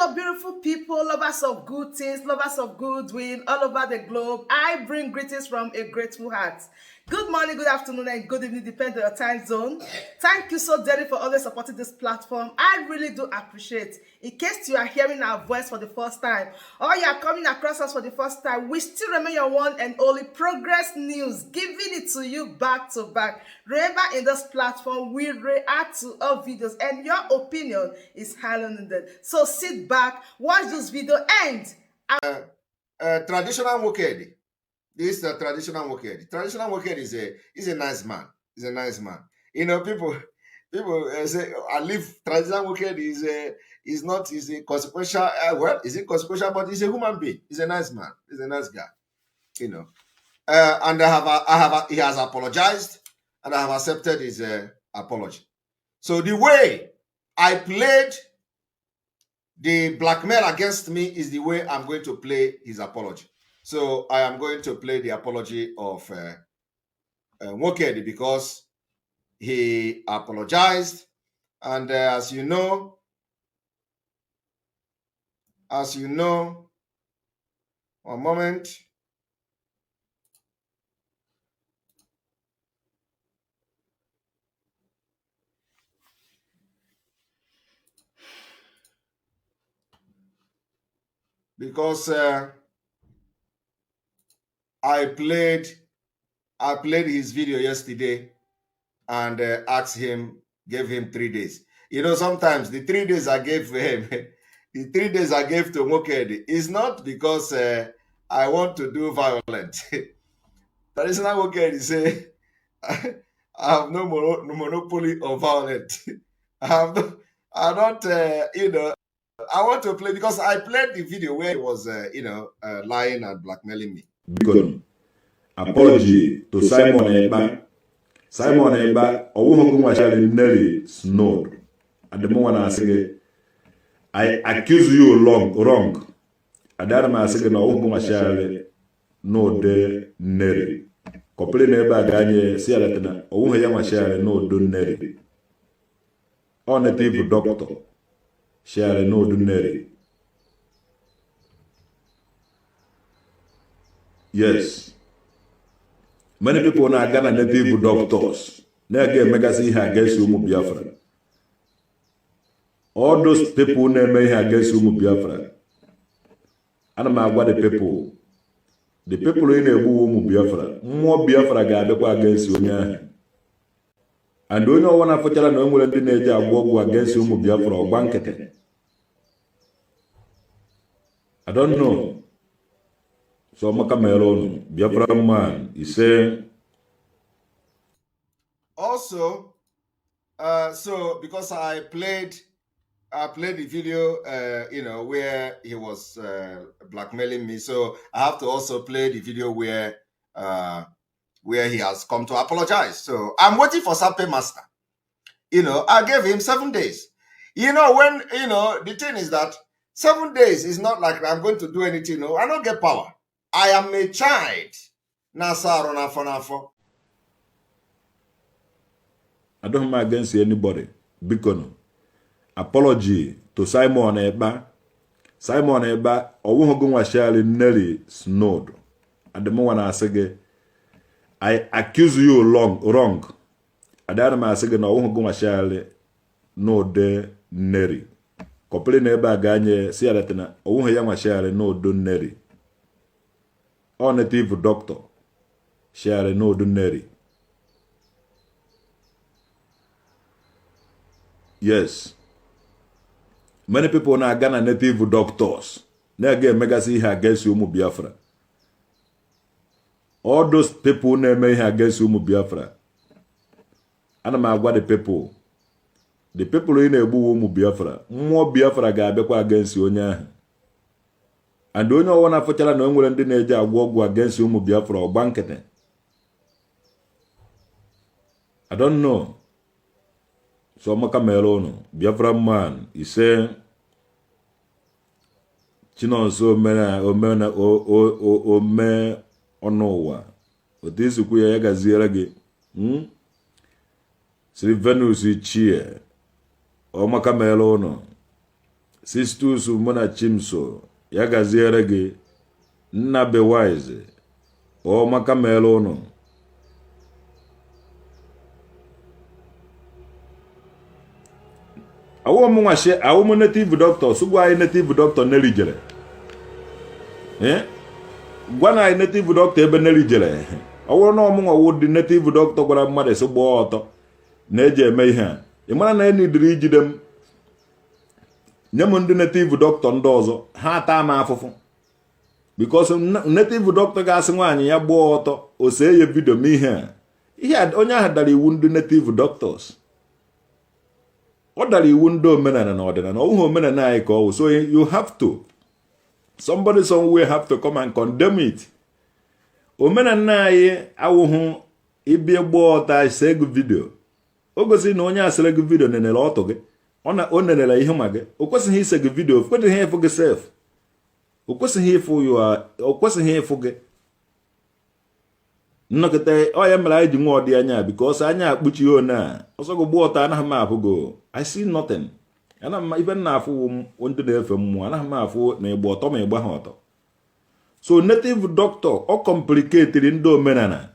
Hello, beautiful people, lovers of good things, lovers of goodwill all over the globe. I bring greetings from a grateful heart. Good morning, good afternoon, and good evening, depending on your time zone. Thank you so dearly for always supporting this platform. I really do appreciate. In case you are hearing our voice for the first time or you are coming across us for the first time, we still remain your one and only Progress News, giving it to you back to back. Remember, in this platform, we react to all videos, and your opinion is highly needed. So sit back, watch this video, and Traditional Nwokedi. This traditional Nwokedi. Traditional Nwokedi is a nice man. He's a nice man. People say I live traditional Nwokedi is not is a consequential. Well, is inconsequential, but he's a human being. He's a nice man. He's a nice guy. And I have he has apologized, and I have accepted his apology. So the way I played the blackmail against me is the way I'm going to play his apology. So I am going to play the apology of Nwokedi because he apologized, and as you know, one moment. Because I played his video yesterday and asked him, gave him 3 days. Sometimes the 3 days I gave him, the 3 days I gave to Nwokedi is not because I want to do violent. Traditional Nwokedi say, I have no monopoly on violence. I have no, I don't, I want to play because I played the video where he was, lying and blackmailing me. Biko, apology to Simon Ekpa. Simon Ekpa, ọwụghị gị nwachara Nelly Snow. Adịmụnwa na-asị gị, I accuse you long wrong. Adara m asị gị na ọwụghị gị nwachara n'ụdị Nelly. Kọpịrị na ebe a ga-anye si ya na ọwụghị ya nwachara n'ụdị Nelly. Ọ native doctor share n'ụdị Nelly. Yes. Many people na-aga na native doctors na-aga emegasị ihe against ụmụ Biafra. All those people na-eme ihe against ụmụ Biafra. Ana m agwa the people ị na-egbu ụmụ Biafra, mmụọ Biafra ga-abịakwa against onye ahụ. And onye ọwụwa na-afụchara na o nwere ndị na-eji agwọ ọgwụ against ụmụ Biafra, ọgba nkịtị. I don't know. So maka mere unu Biafra man ise. Also, so because I played the video, where he was blackmailing me. So I have to also play the video where he has come to apologize. So I'm waiting for Sape Master. I gave him 7 days. When the thing is that 7 days is not like I'm going to do anything. No, I don't get power. I am a child. Nasa n'afọ n'afọ. I don't have against anybody. Biko no. Apology to Simon Ekpa. Simon Ekpa, ọwụghị gị nwachara Nelly Snow. Adịmụnwa na-asị gị, I accuse you long wrong. Adara m asị gị na ọwụghị gị nwachara n'ụdị Nelly. Kọpịrị na ebe a ga-anye si ya na ọwụghị ya nwachara n'ụdị Nelly. Ọ native doctor share n'ụdị Nelly. Yes. Many people na-aga na native doctors na-aga emegasị ihe against ụmụ Biafra. All those people na-eme ihe against ụmụ Biafra. Ana m agwa the people ị na-egbu ụmụ Biafra, mmụọ Biafra ga-abịakwa against onye ahụ. And onye ọwụwa na-afụchara na o nwere ndị na-eji agwọ ọgwụ against ụmụ Biafra, ọgba nkịtị. I don't know. So maka mere unu Biafra man ise. Chinonso omena ome ọnụ ụwa otu isikwu ya, ya gaziere gị. Silvanus Ichie, ọmaka mere ụnụ. Sistus mụ na Chimso, ya gaziere gị. Nna Bewise, ọmaka meela ụnụ. Awụ m nwa awụ m native doctor, sụgwa anyị native doctor Nelly jere. Gwa na anyị native doctor ebe Nelly jere. Ọ bụrụ na ọ mụnwa wụ dị native doctor gwara mmadụ sị gbaa ọtọ na-eji eme ihe a, ị mara na enidiri ijide m, nye m ndị native doctor ndị ọzọ ha ata m afụfụ, because native doctor ga-asị nwaanyị ya gbaa ọtọ, o see ya video ma ihe a, ihe onye ahụ dara iwu ndị native doctors, ọ dara iwu ndị omenala na ọdịnala. Ọ bụghị omenala anyị ka ọ wụ. So you have to, somebody somewhere have to come and condemn it. Omenala anyị awụhụ ịbịa gbaa ọtọ see gị video. O gosiri na onye asịrị gị video nenere ọtụ gị, ọ nenere ihe ma gị. O kwesịghị ise gị video, o kwesịghị ịfụ gị sef, o kwesịghị ịfụ ya, o kwesịghị ịfụ gị. Nnọkịta ọ ya mere anyị ji nwe ọdị anya, because anya akpuchi one a ọsọ gị gba ọtọ, anaghị m afụ go. I see nothing. Ana m ife nna afụ ndị na-efe mmụọ, anaghị m afụ na ịgba ọtọ ma ịgba ha ọtọ. So native doctor, ọ complicatiri ndị omenala.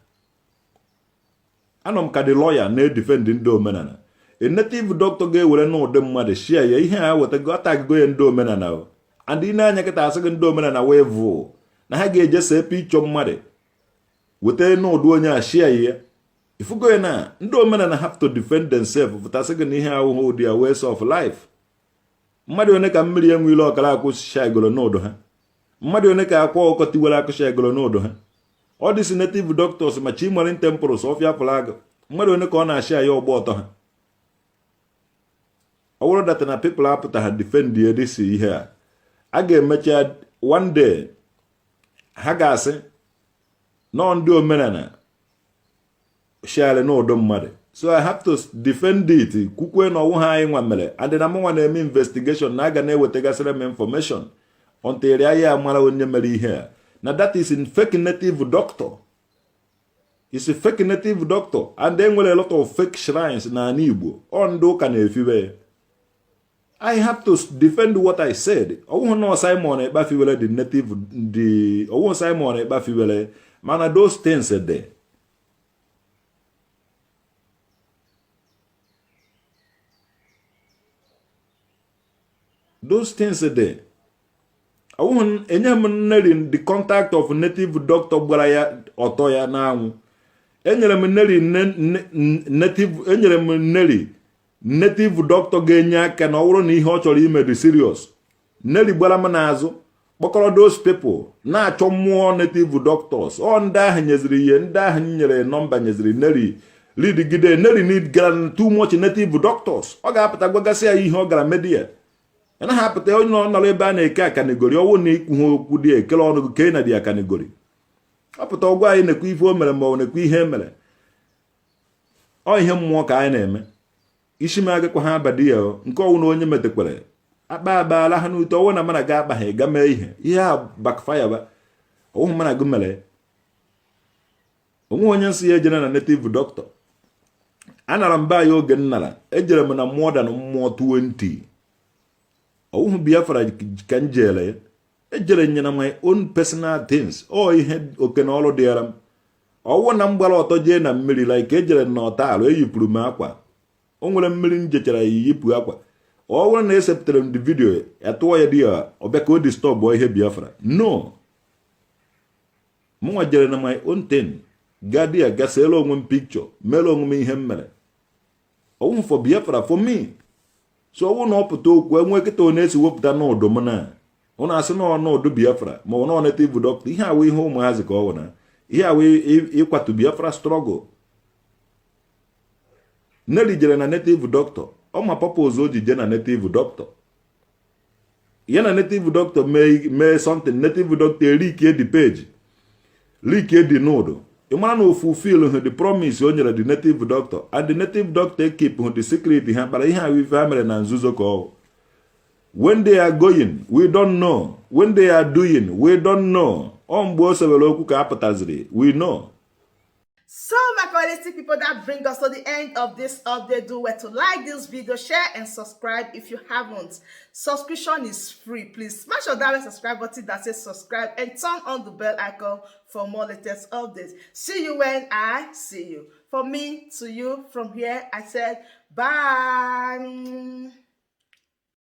Anọ m ka the lawyer na-edefend ndị omenala. A native doctor ga-ewere n'ụdị mmadụ share ya ihe a, wetago atagigo ya ndị omenala. And ị na-anya kịta, asị gị ndị omenala wee vụ na ha ga-eje see picture mmadụ, weta n'ụdị onye a, share ya. Ifugo ya na ndị omenala have to defend themselves, pụtasị gị na ihe ahụhụ ụdị ya ways of life. Mmadụ one ka mmiri enweile ọkara akwụ shigoro n'ụdụ ha? Mmadụ one ka akwa ọkọ tiwere akụ shigoro n'ụdụ ha? Ọ dịsi native doctors ma Chimarin temples ọfịa flag, mmadụ one ka ọ na-ashị ya ọgba ọtọ ha? Ọ bụrụ that na people apụta ha defend ya, dịsi ihe a a ga-emecha one day, ha ga-asị nọọ ndị omenala share n'ụdị mmadụ. So I have to defend it, kwukwe na ọnwụ ha anyị nwa mere, and na mụnwa na-eme investigation na aga na-ewetagasịrị m information until ya mara onye mere ihe a, na that is in fake native doctor, is a fake native doctor. And e nwere a lot of fake shrines n'ala Igbo, ọ ndị ụka na-efiwe ya. I have to defend what I said. Ọwụhụ nọ Simon Ekpa fiwere the native, the ọwụhụ Simon Ekpa fiwere, mana those things dị. Those things dị. Ọwụhụ enye m Nneri the contact of native doctor gbara ya ọtọ ya n'anwụ. Enyere m Nneri native, enyere m Nneri native doctor ga-enye aka na ọ bụrụ na ihe ọ chọrọ ime dị serious. Nneri gbara m n'azụ, kpọkọrọ those people na-achọ mmụọ native doctors. Ọ ndị ahụ nyeziri ihe, ndị ahụ nyere nọmba nyeziri Nneri lead gide. Nneri need gara too much native doctors. Ọ ga-apụta gwagasị ya ihe ọ gara media ya naghị apụta. Onye nọ nọrọ ebe a na-eke akanigori, ọwụ na ikwu ha okwu dị ekele ọnụ gị kee na dị akanigori. Ọ pụta ọgwa anyị nekwa ife o mere ma ọ nekwa ihe e mere. Ọ ihe mmụọ ka anyị na-eme. Isi m agakwa ha abadi ya nke ọwụ na onye metekwere akpa abaala ha n'ute. Ọwụ na mana ga akpa ha ga mee ihe, ihe a backfire ba ọwụhụ mana gị mere onwe onye nsị ya ejere na native doctor. Anara m be anyị oge m nara, ejere m na more than mmụọ 20. Ọwụhụ Biafra ka m jere ya, ejere nye na my own personal things. Ọ ihe oke na ọrụ dịara m. Ọwụ na m gbara ọtọ jee na mmiri, like ejere na ọta alụ, eyipụrụ m akwa. O nwere mmiri m jechara ya yipụ akwa. Ọ bụrụ na esepụtara m the video ya, tụọ ya dị ya ọbịa ka o disturb ihe Biafra. No, mụnwa jere na my own thing, gaa di ya, gasịela onwe m picture, mere onwe m ihe m mere. Ọwụ for Biafra for me. So ọwụ na ọ pụta okwu enwe kịta, ọ na-esi wepụta n'ụdụ m na ọ na-asị na ọnọdụ Biafra ma ọ nọ native doctor. Ihe awụ ihe ụmụazị ka ọ wụ na ihe awụ ịkwatu Biafra struggle. Nelly jere na native doctor, ọ ma purpose o ji jee na native doctor. Ya na native doctor mee something, native doctor eleakie the page, leakie the nude. Ị mara na o fulfill hụ the promise o nyere the native doctor, and the native doctor keep hụ the secret ha kpara. Ihe ahụ ife ha mere na nzuzo ka ọ when they are going, we don't know. When they are doing, we don't know. Ọ mgbe o sewere okwu ka a pụtaziri, we know. So, my quality people, that bring us to the end of this update. Do well to like this video, share, and subscribe if you haven't. Subscription is free. Please smash on that red subscribe button that says subscribe and turn on the bell icon for more latest updates. See you when I see you. From me to you, from here, I said bye.